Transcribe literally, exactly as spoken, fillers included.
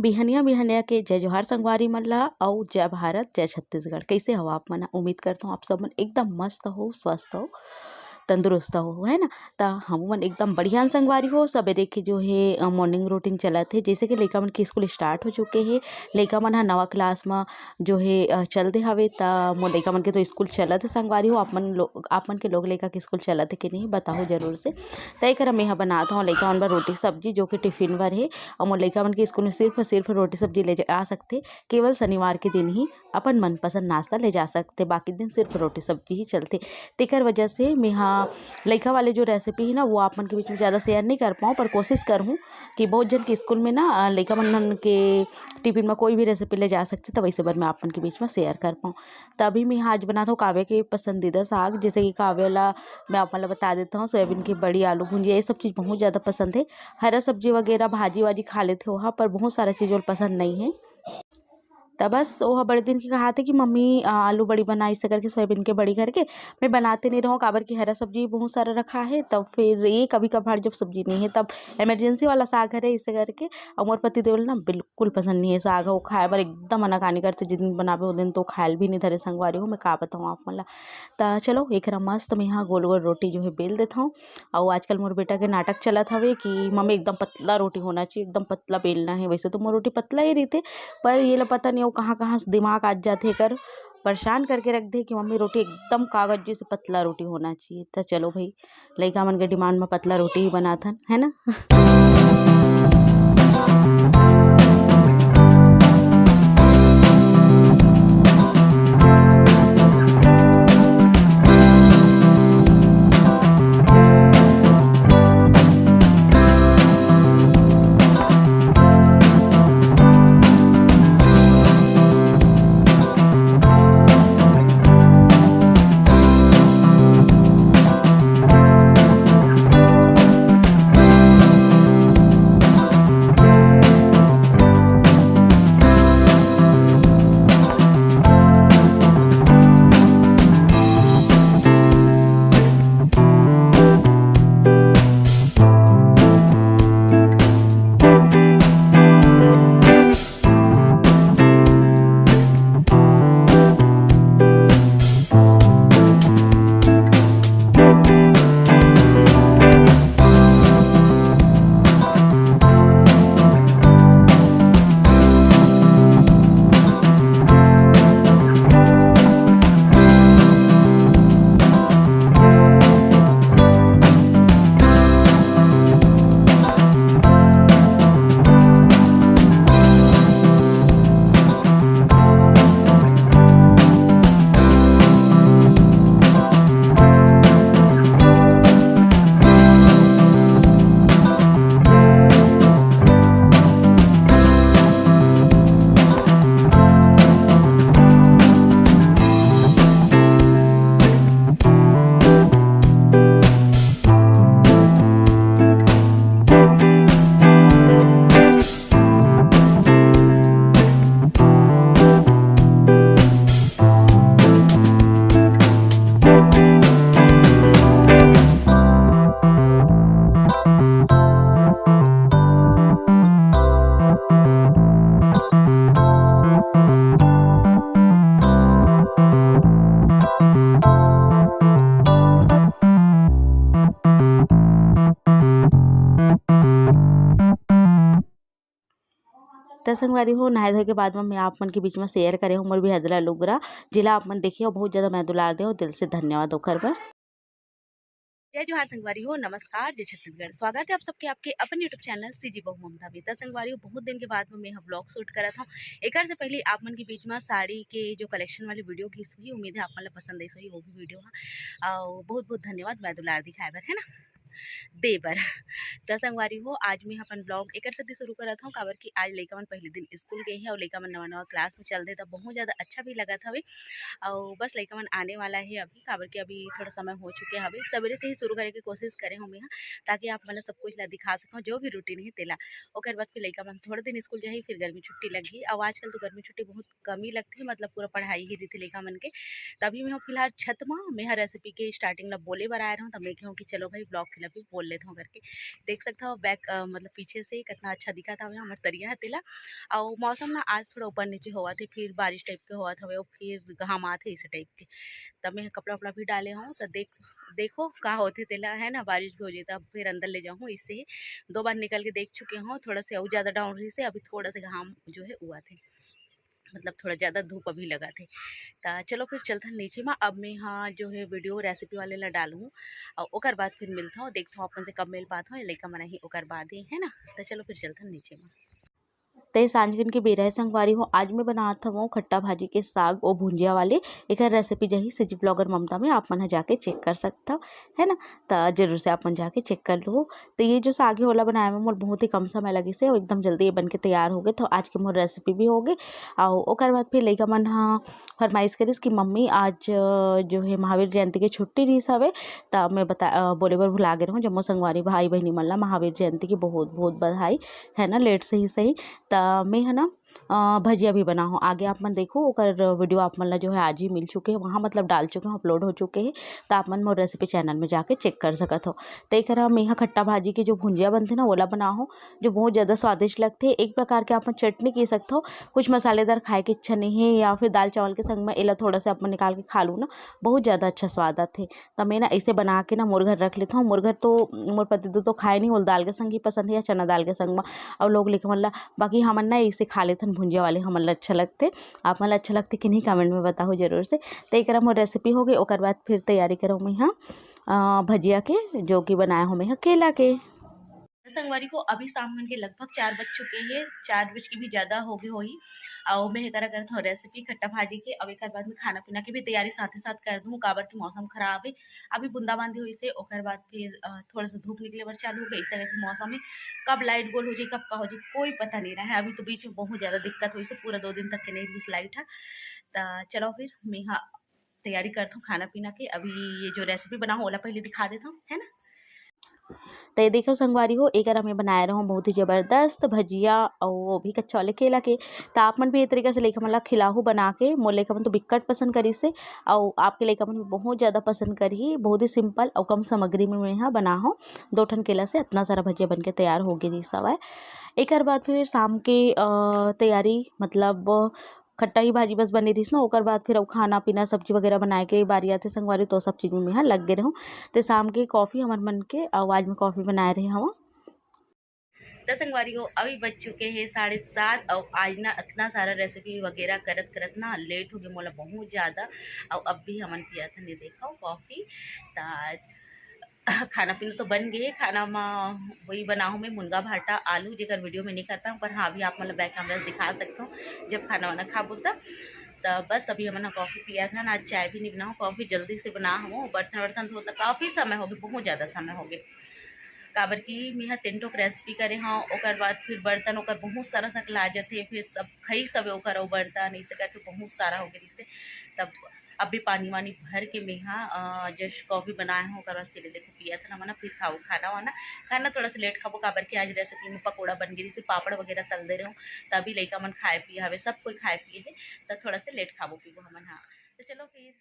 बिहनिया बिहनिया के जय जोहार संगवारी मन ला, अउ जय भारत, जय छत्तीसगढ़। कइसे हव आप मन? उम्मीद करथव आप सब मन एकदम मस्त हो, स्वस्थ हो, तंदुरुस्त हो, है ना? त हमू मन एकदम बढ़िया हन संगवारी हो। सबेरे के जो हे, अ, morning routine चलत हे, जइसे कि लइका मन के स्कूल start हो चुके हे। लइका मन ह नवा class म जो हे, अ, चल दे हवे, त मोर लइका मन के तो स्कूल चलत हे संगवारी हो। आप मन लो-, आप मन के लोग लइका के स्कूल चलत हे कि नहीं, बताहू जरूर से। त एकर मेंहा बनात हव लइका मन बर रोटी सब्जी, जो कि टिफिन बर हे। अउ मोर लइका मन के स्कूल में सिर्फ अउ सिर्फ रोटी सब्जी ले जा सकथे, केवल शनिवार के दिन ही अपन मनपसंद नाश्ता ले जा सकथे, बाकी दिन सिर्फ रोटी सब्जी ही चलथे। तेकर वजह से मेंहा लइका वाले जो recipe हे ना, वो आप मन के बीच में ज़्यादा share नहीं कर पाऊँ, पर कोशिश करहूँ कि बहुत जन के स्कूल में ना, अ, लइका मन के टिफिन में कोई भी recipe ले जा सकथे, त वइसे बर मैं आप मन के बीच में share कर पाऊँ। त अभी मेंहा आज बनात हव काव्या के पसंदीदा साग, जइसे कि काव्या ला मैं आप मन ला बता देत हव, सोयाबीन के बड़ी, आलू भुंजिया, ये सब चीज़ बहुत ज़्यादा पसंद हे। हरा सब्जी वगैरह, भाजी वाजी खा लेथे ओहा, पर बहुत सारा चीज़ ओला पसंद नहीं हे। त बस ओहा बड़े दिन के कहात हे कि मम्मी, अ, आलू बड़ी बना, अइसे करके सोयाबीन के बड़ी करके। मैं बनाते नहीं रहूँ, काबर कि हरा सब्जी बहुत सारा रखा हे, तब फिर ये कभी कभार जब सब्जी नहीं हे तब emergency वाला साग हरे, अइसे करके। अउ मोर पति देव ल ना बिल्कुल पसंद नहीं हे साग ह, वो खाए बर एकदम आनाकानी करथे। जिस दिन बनाबे, ओ दिन तो खायल भी नहीं धरे संगवारी हो, मैं का बताऊँ आप मन ला। त चलो, एकरा मस्त मेंहा गोल गोल रोटी जो हे बेल देथव। अउ आजकल मोर बेटा के नाटक चलत हवे कि मम्मी एकदम पतला रोटी होना चाहिए, एकदम पतला बेलना हे। वइसे तो मोर रोटी पतला ही रहिथे, पर ये ला पता नहीं वो कहाँ कहाँ से दिमाग आ जाथे एकर, परेशान करके रख दे कि मम्मी रोटी एकदम कागज जइसे पतला रोटी होना चाहिए। त चलो भाई, लइका मन के demand में पतला रोटी ही बनाथन, है ना? त संगवारी हो, नहाए धोए के बाद म मैं आप मन के बीच म share करे हूँ मोर बिहदला लुगरा, जेला आप मन देखे हो, बहुत ज्यादा मैं दुलार दे हो, दिल से धन्यवाद ओखर बर। जय जोहार संगवारी हो, नमस्कार, जय छत्तीसगढ़। स्वागत है आप सबके आपके अपन YouTube channel सीजी बहू ममता में। त संगवारी हो, बहुत दिन के बाद म मैं ह vlog shoot करत हूँ। एकर से पहले आप मन के बीच म साड़ी के जो collection वाली video घिस हुई, उम्मीद है आप मन ला पसंद आइस होही वो भी video ह। अउ बहुत बहुत धन्यवाद मैं दुलार दिखाए बर, है ना, दे बर। त संगवारी हो, आज मैं अपन vlog एकर सेती शुरू करत हूँ, काबर कि आज लइका मन पहले दिन स्कूल गए हैं अउ लइका मन नवा नवा class में चल दे, त बहुत ज्यादा अच्छा भी लगत हवे। अउ बस लइका मन आने वाला है अभी, काबर कि अभी थोड़ा समय हो चुके हवे। सवेरे से ही शुरू करे के कोशिश करे हूँ मैं ह, ताकि आप मन ला सब कुछ ला दिखा सकूँ, जो भी routine है तेला। ओकर बाद फिर लइका मन थोड़ा दिन स्कूल जाही, फिर गर्मी छुट्टी लगही। अउ आजकल तो गर्मी छुट्टी बहुत कम ही लगथे, मतलब पूरा पढ़ाई ही रहिथे लइका मन के। तभी मैं ह फिलहाल छत म मैं ह recipe के starting ला बोले बर आए रहूँ, त मैं कहूँ कि चलो भाई vlog के अभी बोल लेत हव करके। देख सकत हव back, अ, मतलब पीछे से कितना अच्छा दिखत हवे हमर तरिया ह तेला। अउ मौसम ना आज थोड़ा ऊपर नीचे होवत हे, फिर बारिश type के होवत हवे, अउ फिर घाम आत हे, इसे type के। त मैं कपड़ा उपड़ा भी डाले हव, त देख, देखो का होथे तेला, है ना, बारिश भी हो जाही त फिर अंदर ले जाहूँ। इससे ही दो बार निकल के देख चुके हव, थोड़ा से अउ ज़्यादा down रहिस हे, अभी थोड़ा से घाम जो है उआत हे, मतलब थोड़ा ज़्यादा धूप अभी लगत हे। त चलो फिर चलथन नीचे मा। अब मैं हा जो है video recipe वाले ला डालहूँ अउ ओकर बाद फिर मिलथव, देखथव अपन से कब मिल पाथव, लइका मन आही ओकर बाद ही, है ना। त चलो फिर चलथन नीचे मा। ते सांझ के बेरा हे संगवारी हो, आज मैं बनात हवं खट्टा भाजी के साग, ओ भुंजिया वाले। एकर recipe जाही CG vlogger ममता में, आप मन ह जाके check कर सकथव, है ना। त जरूर से आप मन जाके check कर लू। तो ये जो साग है ओला बनाए में मोर बहुत ही कम समय लगिस हे, एकदम जल्दी ये बन के तैयार हो गे। तो आज के मोर recipe भी हो गे। अउ ओकर बाद फिर लइका मन हा फरमाइश करिस कि मम्मी आज, अ, जो है महावीर जयंती के छुट्टी रिहिस हवे, त मैं बता, अ, बोले बर भुला गे रहूँ, जम्मो संगवारी भाई बहिनी मन ला महावीर जयंती की बहुत बहुत बधाई, है ना, late से ही सही। त मैं है ना, अ, भजिया भी बनाहूँ। आगे आप मन देखो, ओकर video आप मन ला जो है आज ही मिल चुके हे, वहाँ मतलब डाल चुके हव, upload हो चुके हे, त आप मन मोर recipe channel में जाके check कर सकत हव। त एकर मेहा खट्टा भाजी के जो भुंजिया बनथे ना, ओला बनाहूँ, जो बहुत ज़्यादा स्वादिष्ट लगथे। एक प्रकार के आप मन चटनी कह सकत हव, कुछ मसालेदार खाए के इच्छा नहीं है या फिर दाल चावल के संग में एला थोड़ा सा आप मन निकाल के खा लू ना, बहुत ज़्यादा अच्छा स्वाद आथे। त मैं ना ऐसे बना के ना मोर घर रख लेथव। मोर घर तो, मोर पति देव तो खाए नहीं, ओला दाल के संग ही पसंद है या चना दाल के संग में, अउ लोग लइका मन ला। बाकी हमन ना ऐसे खा लेथन भुंजिया वाले, हमन ला अच्छा लगथे। आप मन ला अच्छा लगथे कि नहीं, comment में बताहू जरूर से। त एकरा मोर recipe हो गे, ओकर बाद फिर तैयारी करव मैं हा, अ, भजिया के, जो कि बनाए हो मैं हा केला के। संगवारी हो, अभी शाम के लगभग चार बज चुके हैं, चार बज के भी ज़्यादा हो गए होही। अउ मैं एकरा करत हव recipe खट्टा भाजी के। अब एकर बाद में खाना पीना के भी तैयारी साथे साथ कर दूँ, काबर कि मौसम खराब है, अभी बूंदाबांदी होइस हे, ओकर बाद फिर, अ, थोड़ा सा धूप निकले बर चालू हो गई। इस तरह के मौसम में कब light गोल हो जाए, कब का हो जाए, कोई पता नहीं रहा है। अभी तो बीच में बहुत ज़्यादा दिक्कत होइस हे, पूरा दो दिन तक के नहीं रिहिस light है। त चलो फिर मैं हा तैयारी करत हव खाना पीना के। अभी ये जो recipe बनाहूँ ओला पहले दिखा देत हव, है ना। त ये देखो संगवारी हो, एकर मैं बनाए रहूँ बहुत ही जबरदस्त भजिया, अउ वो भी कच्चा वाले केला के। त आप मन भी ये तरीका से लइका मन ला खिलाहू बना के। मोर लइका मन तो बिक्कट पसंद करिस हे, अउ आपके लइका मन भी बहुत ज़्यादा पसंद करही। बहुत ही simple अउ कम सामग्री में मैं हा बनाहूँ। दो ठन केला से इतना सारा भजिया बन के तैयार हो गे रिहिस हवय। एकर बाद फिर शाम के, अ, तैयारी, मतलब खट्टा ही भाजी बस बने रिहिस ना, ओकर बाद फिर अउ खाना पीना, सब्जी वगैरह बनाए के बारी आथे संगवारी, तो सब चीज में मैं हा लग गे रहूँ। त शाम के coffee हमर मन के, अउ आज मैं coffee बनाए रहे हवं। त संगवारी हो, अभी बज चुके हैं साढ़े सात, अउ आज ना इतना सारा recipe वगैरह करत करत ना late हो गए मोला बहुत ज़्यादा। अउ अब भी हमन पियत हन, ये देखो, coffee। त खाना पीना तो बन गए, खाना म वही बनाहूँ मैं, मुनगा भाटा आलू, जेकर video में नहीं कर पाऊँ, पर हाँ, अभी आप मन ल back camera से दिखा सकता हूँ, जब खाना वाना खाबो तब। त बस अभी हमन ह coffee पिया था ना, आज चाय भी नहीं बनाऊँ, coffee जल्दी से बना हूँ, बर्तन वर्तन धो, त काफ़ी समय हो गए, बहुत ज़्यादा समय हो गए, काबर कि मैं ह तीन ठोक recipe करे हव, ओकर बाद फिर बर्तन ओकर बहुत सारा सकला जाथे, फिर सब खई सबे ओकर अउ बर्तन, ऐसे करके बहुत सारा हो गए रिहिसे। तब अभी पानी वानी भर के मैं हा, अ, just coffee बनाए हव, ओकर बाद फिर देखो पिया था ना मना, फिर खाओ खाना वाना। खाना थोड़ा सा late खाबो, काबर कि आज recipe में पकौड़ा बन गए, जैसे पापड़ वगैरह तल दे रहे हो, तभी लइका मन खाए पिए हवे, सब कोई खाए पिए है, त थोड़ा सा late खाबो पीबो हमन। हाँ, तो चलो फिर।